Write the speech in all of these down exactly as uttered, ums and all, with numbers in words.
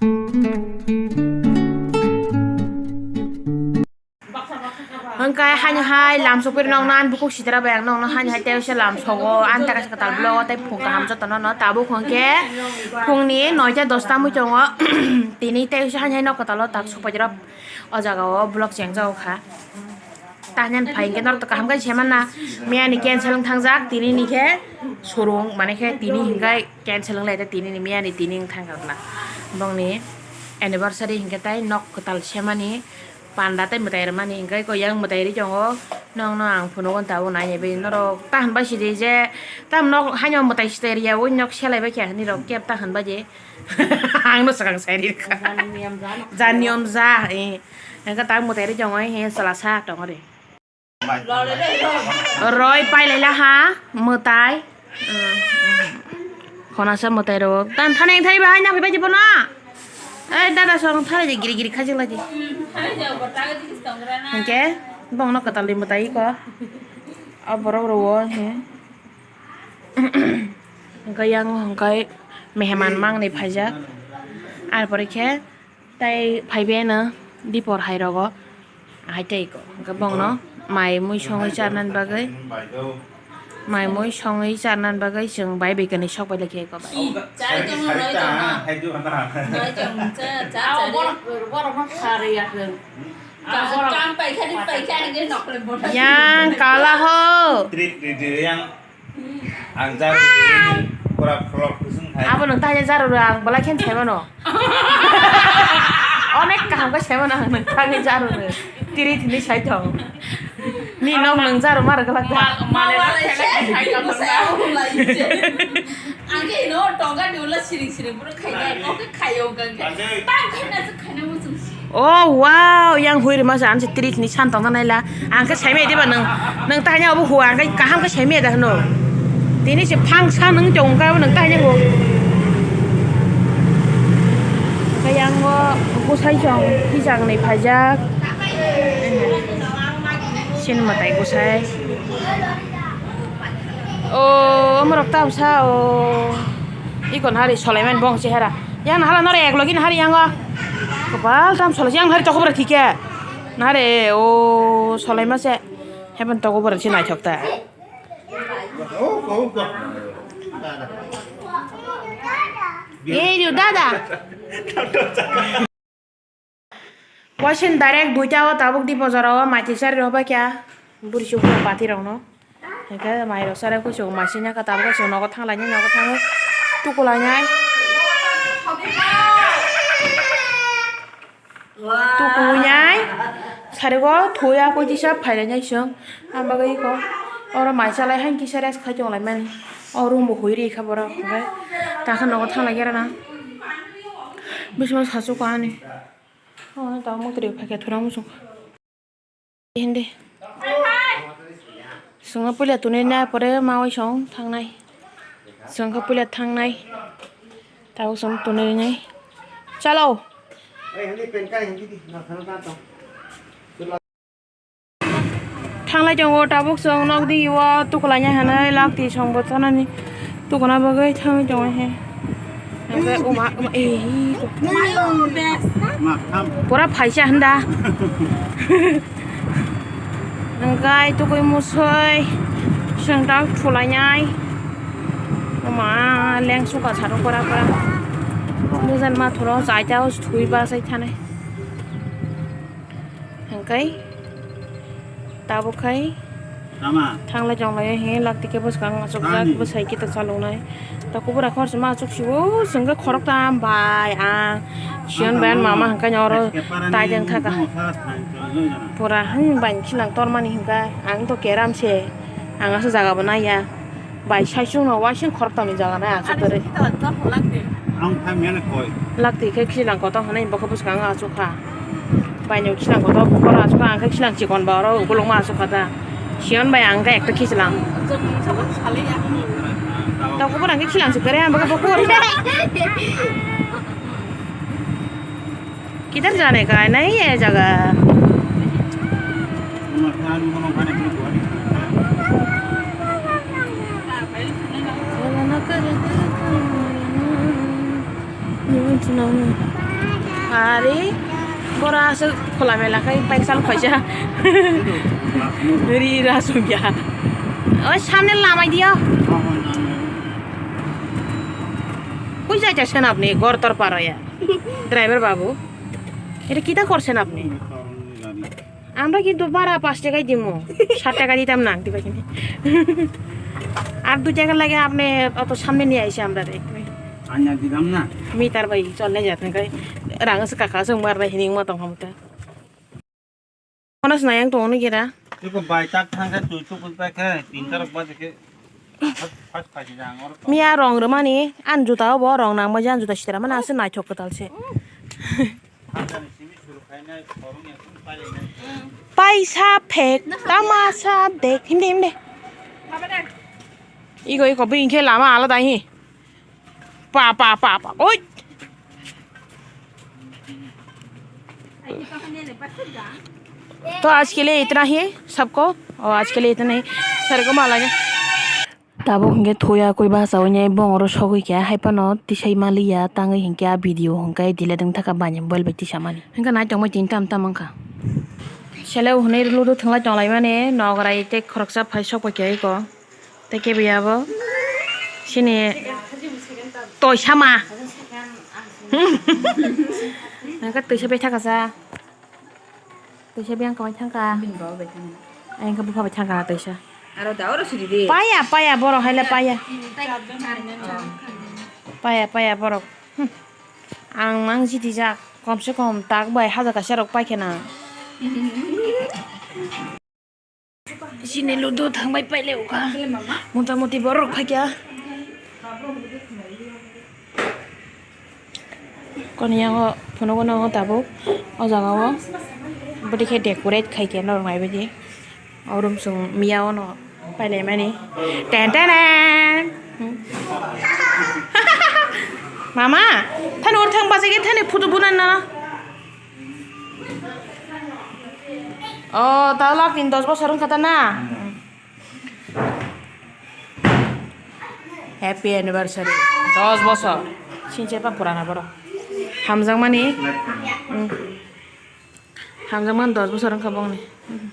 Hwnkhe haino hai lam sokphaino nokno ani bukhuk sitra bai ang nokno haino hai tei se lam sogo ani taka se kwtal vlog o tei phung kaham jotono no tabuk hwnkhe phungni noita dosta mui tongo tini tei se haino hai nok kwtal o tak sokphairok o jaga o vlog chengjago kha. Tahyan phai hwnkhe norok kaham khe se mana miya ni cancel wng thangjak tini ni khe surung mane khe tini hwnkhe cancel wng lai tini ni miya ni tini wng thangkha bla bongni anniversary hwnkhe tai nok kwtal semani. Panda tei mwtai rwmani hwnkhe koi yang mwtai rwi tongo. Nokno ang phunukgo tabuk nainaiwi norok ta hwnba sidi je tam nok haino mwtai swtai rwyaui nok selaibai kha hinwi rok kebo ta hwnba je. Angno swkang sai rikha. Jan niyom ja, eh. Hwnkhe tak mwtai rwi tongo, eh, chwla sak tongo re. Roi pailai la ha mwtai. Khonasa mwtai rok. Tan thani thani bahai na phaibai bono. Eh, dada song thani je giri giri khajik lai di. Hwnkhe bongno kwtal di mwtai ko. O borok rwo he. Hwnkhe yang hwnkhe meheman mangni phaijak. Ar pore khe Tai phaibai ano dipor hai rogo, hai tei ko. Hwnkhe bongno mai mui songwi charnani bagwi, mai mui songwi charnani bagwi chwng bai bai kwnwi sok bai lai khe ko bai. Chari tongno noi tongno. Noi tongno cha cha chari. Borok no khari ya. Kam pai khani pai khani nokle boda. Yang kala ho. Trik trik yang Ang jaru ini pura vlog kusung hai. Abo nung tanya jaru rang, belai khen saya mano. Onek kaham ka saya mano ang nung tanya jaru rang. Tiri tini saya tong. Ni nong nung jaru mar galak da. Ang ke ino tongga diula siring siring pura khaina, oke khayo gangge. Tang khaina se khaina muchung. Oh wow, yang hui rima sa anse tiri tini san tong nai la. Ang khe saimai diba nung, nung tanya obo hua ang khe kaham khe saimai da hwno. Tini se phang sa nung chong ka nung tanya ho. Khe yang o busai chong hijang ni phajak. Sin matai busai. Oh, omorok tam sa o. Ikon hari solaiman bong chehara. Yang nahala nore ek logi nahari yang o. Kopal tam solai yang nahari toko bora thike. Nahari o solai mase. Heaven toko bora si naithok ta. Ei yu dada. Wasin direct duita o tabuk di bojaro maiti sari rok bai kya. Buri chukma pati rok no. Hingke mai rok sare kuchuk mai sini ka tabuk kuchuk nogo thang lai nogo thang tukula nai. Tukulu nai. Sari go thuya koi tisa phai lai nai sung. Ang bagwi ko oro mai chalai hain kisa rest khai tong lai mani. O room bo hui ri kha borok hingke takha nogo thang lai kera na. Bismo sasu ko ani. O ta mukti ri phai khe thura muchung. Hindi. Swngo puila tunui na pore ma oi song thangnai. Swngo puila thangnai. Tao song tunui nai. Chalo. Thanglai tongo tabuk song nok di o tukula nya hanai lak ti song bo chanani tukuna bagwi thangwi tongo he. Hingke uma, uma, eh, pura phaisa hwnda. Hingke tukui musui, sengtak thulainai. Uma, leng suka saro pura pura. Bujan ma thuro, chaita o thwi ba sai thanai. Hingke tabuk khai Tama. Thanglai jonglai he lak tike bwskang achukjak Ani. Bwsai kita chaloknai. Ta kubura khorsa ma achuk sibo sengke khorok tam bai ang. Siyon bai ang mama hingke oro tai deng thaka. Pura hing bai khilang tormani hingke ang to keram se ang asa jaga bo naiya. Bai sai chwngno waising khoroktamni jaga nai achuk tore. Ang thang mene koi. Lak twi khe khichlang kotor hwnwi bokhe bwskango achuk kha. Bai no khichlang kotor bukhoro achuk kha, ang khe khichlang chikon ba oro ukulukma achuk kha ta. Siyon bai ang khe ekta khichlang. Tokbo bai ang khe khichlang chikare ang bokhe bukhoro. Kidhar jane ka nahi ye jaga? Are, bora aswk khola mela khai bike chal khaisa. Ri ra sungya. Oi, samne lamai diyo. Koi jaita sen apni, Gortor paroya. Driver babu. Eta kita korsen apni? Amra kintu bara pash taka dimo, sat taka ditam nang, diba kini. Ar dui taka lage apne oto samne niye aise amra re. Anya dilam na. Meter bai cholne jat nang kai. Rang se kaka se mar na hining ma tong hamta. Kono se nayang tong ni gera. Iko bai tak thang khe tui tu kul pai khe, tin tarok ba khe. Miya rong rwmani, ani juta obo rong nangma je ani juta sitera mani aswk naithok kwtal se. Paisa phek tamasa dek, himde, himde. Iko, iko, bini khe lama alada hi. Pa, pa, pa, pa. Oi. तो आज के लिए इतना ही सबको, और आज के लिए इतना ही। Sir ko malai. Tabuk hinkhe thuya koi bachawi nai bongoro sogwi khe hai phano tisai maliya tangwi hinkhe a video hinkhe delete wng thaka bani mobile bai tisamani. Hinkhe nai tongmai tini tam tam wngkha. Sele hwnwi ludo thwnglai tonglaimani nograi tei khoroksa phai sokbai khe iko. Tei kebo yabo sini toisama. Nangkhe toisa bai thakasa. Toisa biyang kamai thangka. Bini baba bai thangka. Ayang khe bupha bai thangka toisa. Aro da oro siri de. Paya, paya, borok haile paya. Paya, paya, borok. Hmm. Ang mang jiti jak. Kom se kom tak bai hajar kaisa rok pai khe na. Sini ludo thangbai paile ukha. Mota moti borok phaikya. Koni yango phunugo no tabuk o jaga o bwtwi khe decorate khai khe norok nai baidi o room chwng miya o no pailai mani ten ten ten. Mama, thani ur thang bachai khe thani photo bunan na. O ta lak tin dos bosor wngkha ta na. Happy anniversary. Dos bosor. Sinche pa purana borok. Hamjakmani. Mm. Hamjakmani dos bosor wngkha bongni. Mm.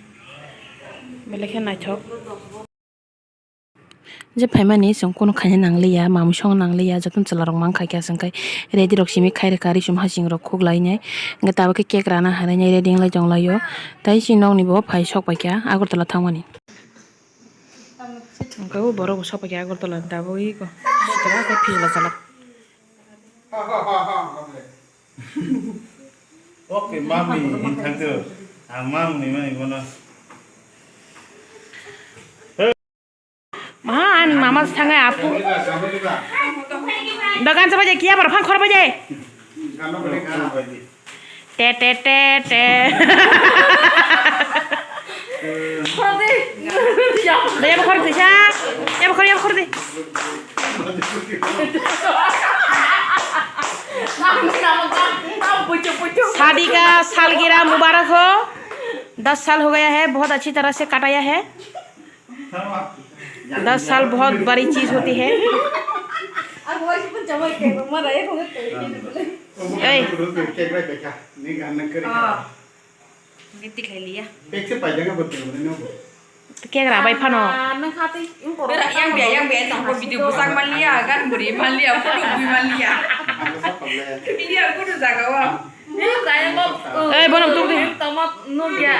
Belai khe naithok. Je phaimani chwng kunu khaina nangliya, mamwi song nangliya, jotono chwla rok mang kha khe aswk khai ready rok simi khai rwkha, ri sum hasing rok khuk lainai. Hwnkhe tabuk khe cake rana hanainai ready wnglai tonglaio. Tai si nokni bo phai sok paikha Agartala thangmani. Hwnkhe o borok bo sok paikha Agartala ni tabuk iko sitra khe phiyala chalak. Okay, mami, hinthangtw. Ang mamni mani bono. Maha, ani mama sangai apu. Dogan sa baje, kia bar phang khor baje. Te, te, te, te. Khor di. Daya bukhor di sa. Ya bukhor, ya bukhor di. शादी का सालगिरह मुबारक हो। दस साल हो गया है, बहुत अच्छी तरह से कटाया है। दस साल बहुत बड़ी चीज होती है। Ei. Giti khai liya. Cake rabai phano. Yang biya, yang biya, tongkol video bwsak man liya, gan bwrwi man liya, photo bui man liya. Liya, photo jaga o. Ei, bono tuk di. Tama nuk ya.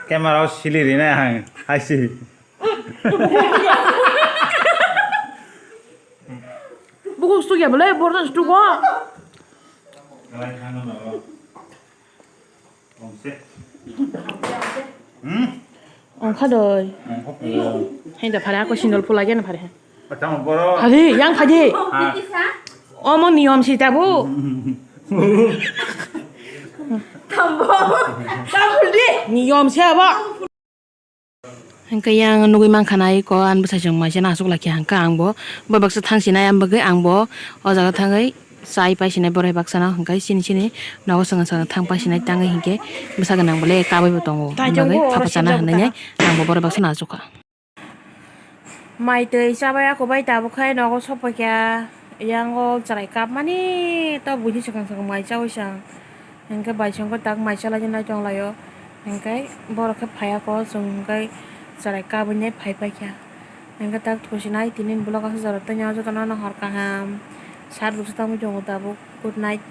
Camera o sili rinai ang, hai si. Buku stuk ya belai borno stuk o. Hmm? Ongkha doi. Ongkha doi. Hai da phare ako sindol phula gena phare. Acha mo boro. Phadi, yang phadi. Ha. Omo niyom si tabu. Tambo. Tambo di. Niyom si abo. Hwnkhe yang nugui mankha na iko ani bwsai chwng maisa no aswk laikha hwnkhe ang bo bai baksa thang sinai ang bagwi ang bo o jaga thangwi chai pai sinai borok bai baksa no hwnkhe chini chini nogo swkang swkang thang pai sinai tangwi hwnkhe bwsa gwnang bole kabui bo tongo. Thapa chana hwnwi ang bo borok bai baksa no aswk kha. Mai twi chabai ako bai tabuk khai nogo sophaikha. Yango chwrai kapmani to buini swkang swkang mai chaui sa. Hwnkhe bai songkhe tak mai chalai nai tonglaio. Hwnkhe borok khe phaiya ko chwng hwnkhe chwrai kabui nai phai paikha. Hwnkhe tak thusinai tini vlog aswk jora tanya jotono hor kaham. Sat bwswk tangwi tongo tabuk. Good night.